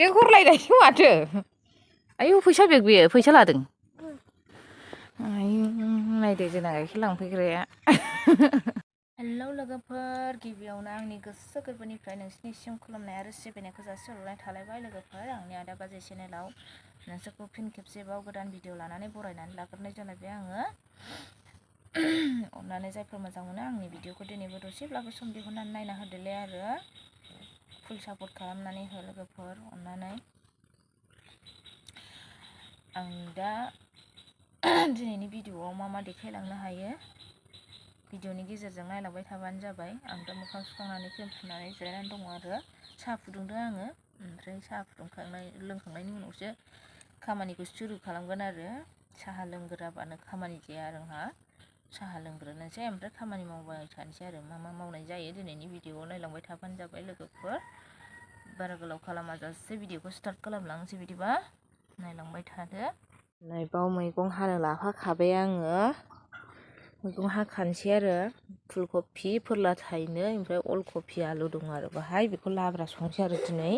बेग हरलायनायसो माथो आयौ फैसा बेग बेयो फैसा लादों आयौ नायदो जोंना गाइखेर लांफैग्राया हेलौ लोगोफोर गिबियावनो आंनि गोसो गोरबोनिफ्राय नोंसिनिसिम खुलुमनाय आरो सिबिनायखौ जासिहरनाय थालायबाय लोगोफोर आंनि आदा बाजै चेनेलाव नोंसोरखौ फिन खेबसेबाव गोदान भिडिअ लानानै बरायनानै लाग्रोनाय जालायबाय आङो अननानै जायफोर मोजां मोनो आंनि भिडिअखौ दिनैबो दसेब्लाबो सम दिहुननानै नायना होदोलाय आरो फुल सापर्ट खालामनानै हो लोगोफोर अननानै आं दा दिनैनि भिडिअआव मा देखायलांनो हायो भिडिअनि गेजेरजों नायलांबाय थाबानो जाबाय आं दा मोखां सुखांनानै फैनानै जिरायनानै दङ आरो साहा फुदुंदों आङो ओमफ्राय साहा लोंखांनायनि उनावसो खामानिखौ सुरु खालामगोन आरो साहा लोंग्रोआबानो खामानि जाया आंहा साहा लोंग्रोनोसै ओमफ्राय खामानि मावबाय थानोसै आरो मा मावनाय जायो दिनैनि भिडिअआव नायलांबाय थाबानो जाबाय लोगोफोर बारा गोलाव खालामाजासे भिडिअखौ स्टार्ट खालामलांसै बिदिबा नायलांबाय थादो नैबाव मैगं हानो लाफाखाबाय आङो मैगं हाखानोसै आरो फुलकफि फोरला थाइनै ओमफ्राय अलकफि आलु दं आरो बाहाय बेखौ लाब्रा संसै आरो दिनै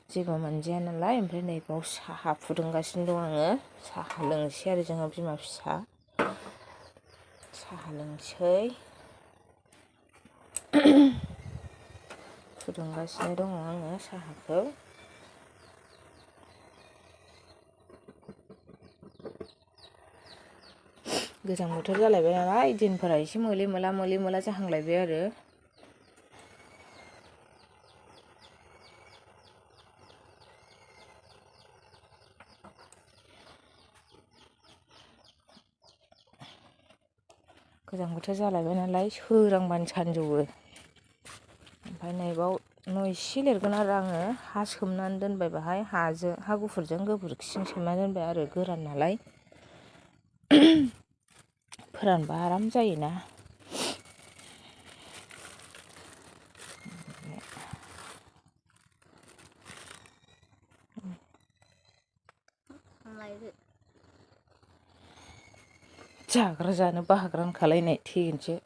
जेबो मोनजाया नालाय ओमफ्राय नैबाव साहा फुदुंगासिनो दं आङो साहा लोंसै आरो जोंहा बिमा फिसा साहा लोंसै फुदुंगासिनो दङ आङो साहाखौ गोजां बोथोर जालायबाय नालाय दिनफोरा एसे मोले मोला जाहांलायबाय आरो गोजां बोथोर जालायबाय नालाय सोरांबानो सानजौवो ओमफ्राय नैबाव न' एसे लिरगोन आरो आङो हा सोमनानै दोनबाय बाहाय हा गुफुरजों गोबोरखिजों सोमनानै दोनबाय आरो गोरान नालाय फोरानबा आराम जायोना जाग्रा जानो बाहाग्रा खालायनाय थैनोसै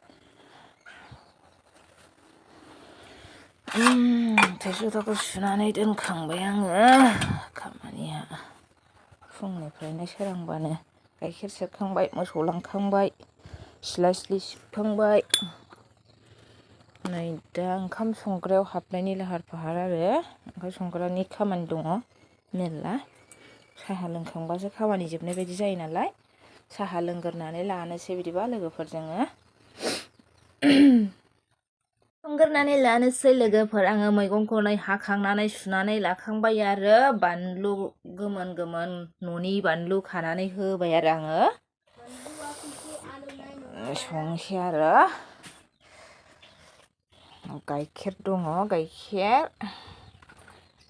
थोरसि लथाखौ सुनानै दोनखांबाय आङो खामानिया फुंनिफ्रायनो सोरांबानो गाइखेर सेरखांबाय मोसौ लांखांबाय सिला सिबखांबाय नै दा ओंखाम संग्रायाव हाबनायनि लाहार फाहार आरो ओंखाम संग्रानि खामानि दङ मेरला साहा लोंखांबासो खामानि जोबनाय बायदि जायो नालाय साहा लोंग्रोनानै लानोसै बिदिबा लोगोफोर जोङो संग्रोनानै लानोसै लोगोफोर आङो मैगंखौ हाखांनानै सुनानै लाखांबाय आरो बानलु गोमोन न'नि बानलु खानानै होबाय आरो आङो संसै आरो गाइखेर दङ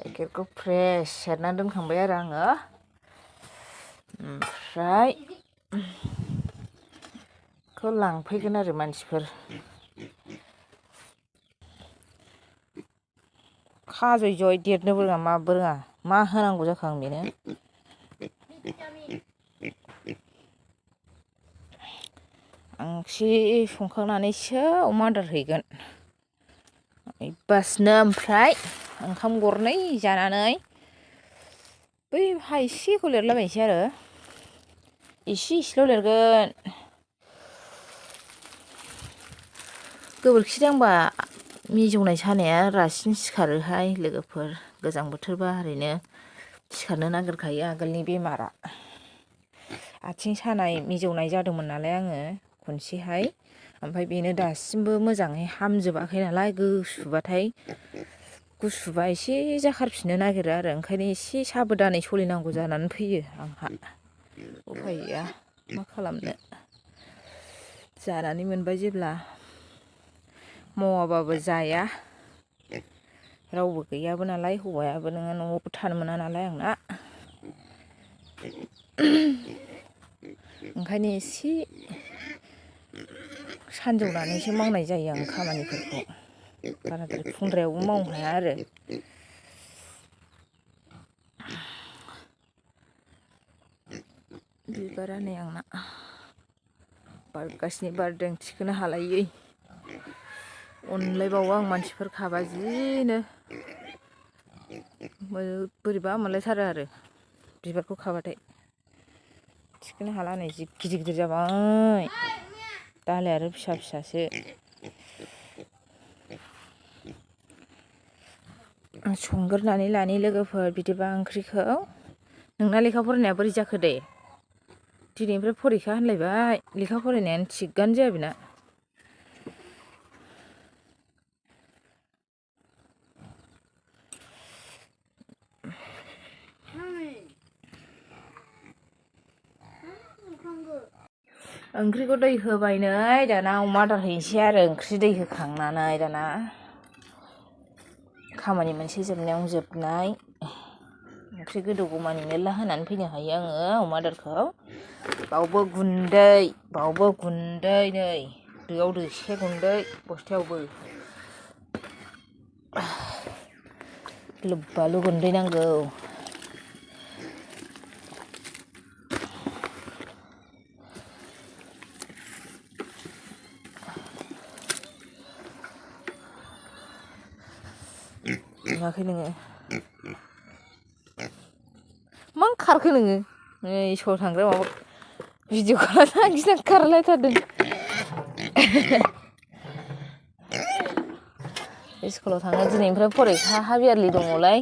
गाइखेरखौ फ्रेस सेरना दोनखांबाय आरो आङो ओमफ्राय खौ लांफैगोन आरो मानसिफोर खाजय जय देरनोबो रोङा माबो रोङा मा होनांगौ जाखो आं बेनो आंखि संखांनानैसो अमा आदार हैगोन बासनो ओमफ्राय ओंखाम गरनै जानानै बै हा एसेखौ लिरलाबायनोसै आरो एसेल' लिरगोन गोबोरखि दांबा मिजौनाय सानाया रासिन सिखारोहाय लोगोफोर गोजां बोथोरबा ओरैनो सिखारनो नागिरखायो आगोलनि बेमारा आथिं सानाय मिजौनाय जादोंमोन नालाय आङो खनसेहाय ओमफ्राय बेनो दासिमबो मोजाङै हामजोबाखै नालाय गुसुबा एसे जाखारफिननो नागिरो आरो ओंखायनो एसे साबधानै सोलिनांगौ जानानै फैयो आंहा उफाय गैया मा खालामनो जानानै मोनबाय जेब्ला मावाबाबो जाया रावबो गैयाबो नालाय हौवायाबो नोङो न'आवबो थानो मोना नालाय आंना ओंखायनो एसे सानजौनानैसो मावनाय जायो आं खामानिफोरखौ बाराद्राय फुंद्रायावबो मावनो हाया आरो बिबारा नै आंना बारगासिनो बारदों थिखोनो हालायै अनलायबावो आं मानसिफोर खाबा जिनो बोरैबा मोनलायथारो आरो बिबारखौ खाबाथाय थिखोनो हाला नै जि गिदिर गिदिर जाबाय दालाय आरो फिसा फिसासो संग्रोनानै लानि लोगोफोर बिदिबा ओंख्रिखौ नोंना लेखा फरायनाया बोरै जाखो दे दिनैनिफ्राय फरिखा होनलायबाय लेखा फरायनायानो थिगानो जाया बेना ओंख्रिखौ दै होबाय नै दाना अमा आदार हैनोसै आरो ओंख्रि दै होखांनानै दाना खामानि मोनसे जोबनायाव जोबनाय ओंख्रि गोदौगौमानि मेरला होनानै फैनो हायो आङो अमा आदारखौ बावबो गुन्दै नै दोआव दोसे गुन्दै बस्थायावबो लोब्बालु गुन्दै नांगौ नुवाखै नोङो मा खारखो नोङो नै स्कुलाव थांग्रा माबा भिडिअ खालामनो गिनानै खारलायथारदों स्कुलाव थाङो दिनैनिफ्राय फरिखा हाफ यारलि दङलाय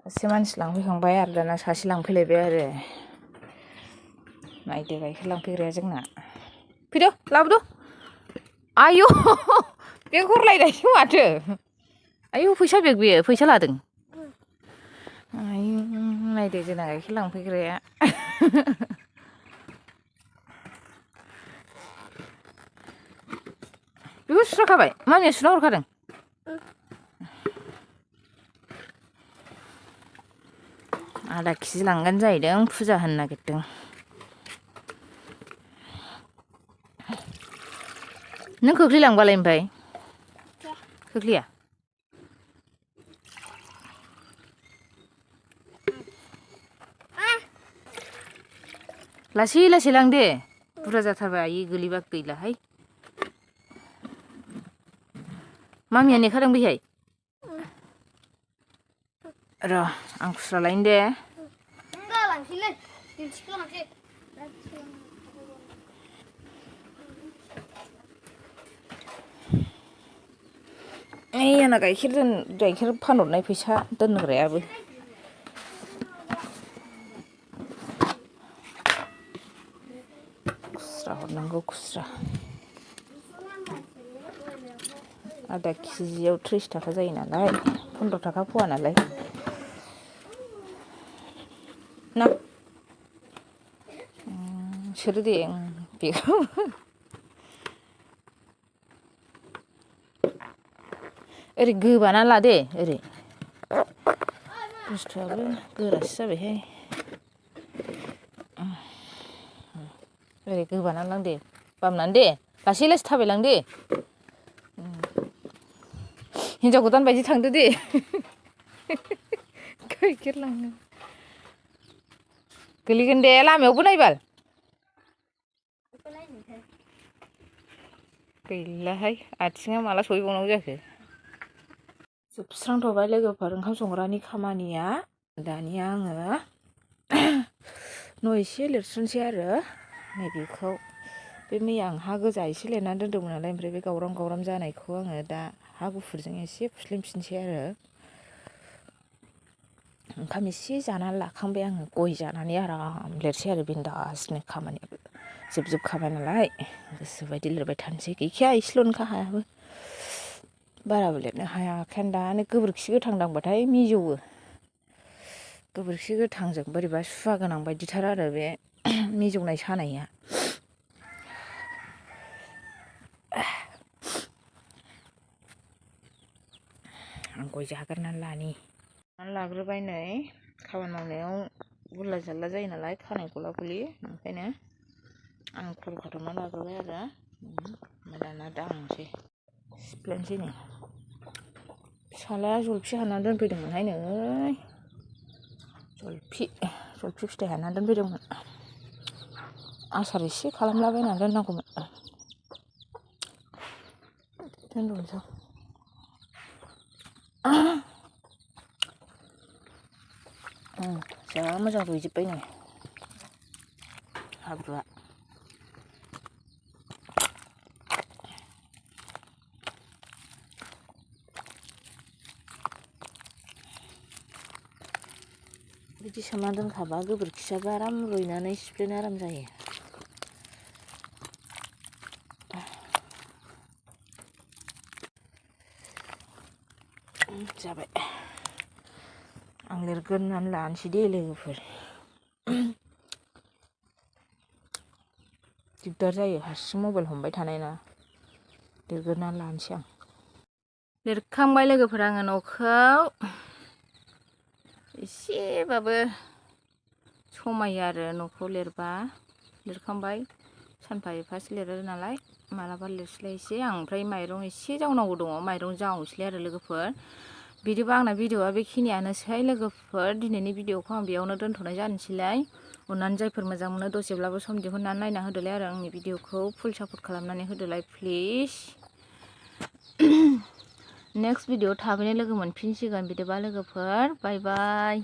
सासे मानसि लांफैखांबाय आरो दाना सासे लांफैलायबाय आरो नायदो गाइखेर लांफैग्राया जोंना फैदो लाबोदो आयौ बेग हरलायनायसो माथो आयौ फैसा बेग बेयो फैसा लादों आयौ नायदो जोंना गाइखेर लांफैग्राया बेखौ सुस्राखाबाय मामिया सुना हरखादों आधा केजि लांगोन जाहैदों फुजा होनो नागिरदों नों खोख्लैलांबालाय ओमफ्राय खोख्लैया लासै लासै लां दे बुरजा जाथारबाय आयै गोलैबा गैलाहाय मामिया नेखादों बैहाय र' आं खुस्रा लायनो दे ओइ आंना गाइखेर फानहरनाय फैसा दोनग्रायाबो खुस्रा हरनांगौ खुस्रा आधा केजियाव 30 थाखा जायो नालाय 15 थाखा फवा नालाय ना सोदो दे बेखौ ओरै गोबाना लादे ओरै बुस्थुआबो गोरासो जाबायहाय ओरै गोबानानै लां दे बामनानै दे लासै लासै थाबायलां दे हिनजाव गोदान बायदि थांदो दे गाइखेर लांनो गोलैगोन दे लामायावबो नायबाल गैलाहाय आथिङा माला सहैबावनांगौ जाखो जोबस्रांथ'बाय लोगोफोर ओंखाम संग्रानि खामानिया दानिया आङो न' एसे लिरस्रोनोसै आरो नैबेखौ बे मैया आं हा गोजा एसे लिरनानै दोनदोंमोन नालाय ओमफ्राय बे गावराम जानायखौ आङो दा हा गुफुरजों एसे फुस्लिमफिनसै आरो ओंखाम एसे जानानै लाखांबाय आङो गय जानानै आराम लिरसै आरो बिन्दासनो खामानियाबो जोबखाबाय नालाय गोसोबायदि लिरबाय थानोसै गैखाया एसेल'नोखा हायाबो बाराबो लिरनो हायाखायनो दानो गोबोरखि गोथां दांबाथाय मिजौवो गोबोरखि गोथांजों बोरैबा सुवा गोनां बायदिथार आरो बे मिजौनाय सानाया आं गय जाग्रोनानै लानि लाग्रोबाय नै खामानि मावनायाव गुरला जारला जायो नालाय खानाय गला गलि ओंखायनो आं खर' खाथबना लाग्रोबाय आरो ओमफ्राय दाना दांनोसै सिफ्लेनोसै नै फिसालाया जलफि हाननानै दोनफैदोंमोनहाय नै जलफि फिथाइ हाननानै दोनफैदोंमोन आसार एसे खालामलाबायनानै दोननांगौमोन दोनदोंसै जा मोजां रुइजोब्बाय नै हाब्रुआ बिदि सोमना दोनखाबा गोबोरखियाबो आराम रुइनानै सिफ्लेनो आराम जायो जाबाय आं लिरग्रोनानै लानोसै दे लोगोफोर दिगदार जायो हारसिं मबाइल हमबाय थानाय ना लिरग्रोनानै लानोसै आं लिरखांबाय लोगोफोर आङो न'खौ एसेबाबो समायो आरो न'खौ लिरखांबाय सानफा एफासो लिरो नालाय मालाबा लिरस्लायसै आं ओमफ्राय माइरं एसे जावनांगौ दङ माइरं जावनोसैलाय आरो लोगोफोर बिदिबा आंना भिडिअआ बेखिनियानोसै लोगोफोर दिनैनि भिडिअखौ आं बेयावनो दोनथ'नाय जानोसैलाय अननानै जायफोर मोजां मोनो दसेब्लाबो सम दिहुननानै नायना होदोलाय आरो आंनि भिडिअखौ फुल सापर्ट खालामनानै होदोलाय प्लिज नेक्स्ट भिडिअ थाबैनो लोगो मोनफिनसिगोन बिदिबा लोगोफोर बाय बाय।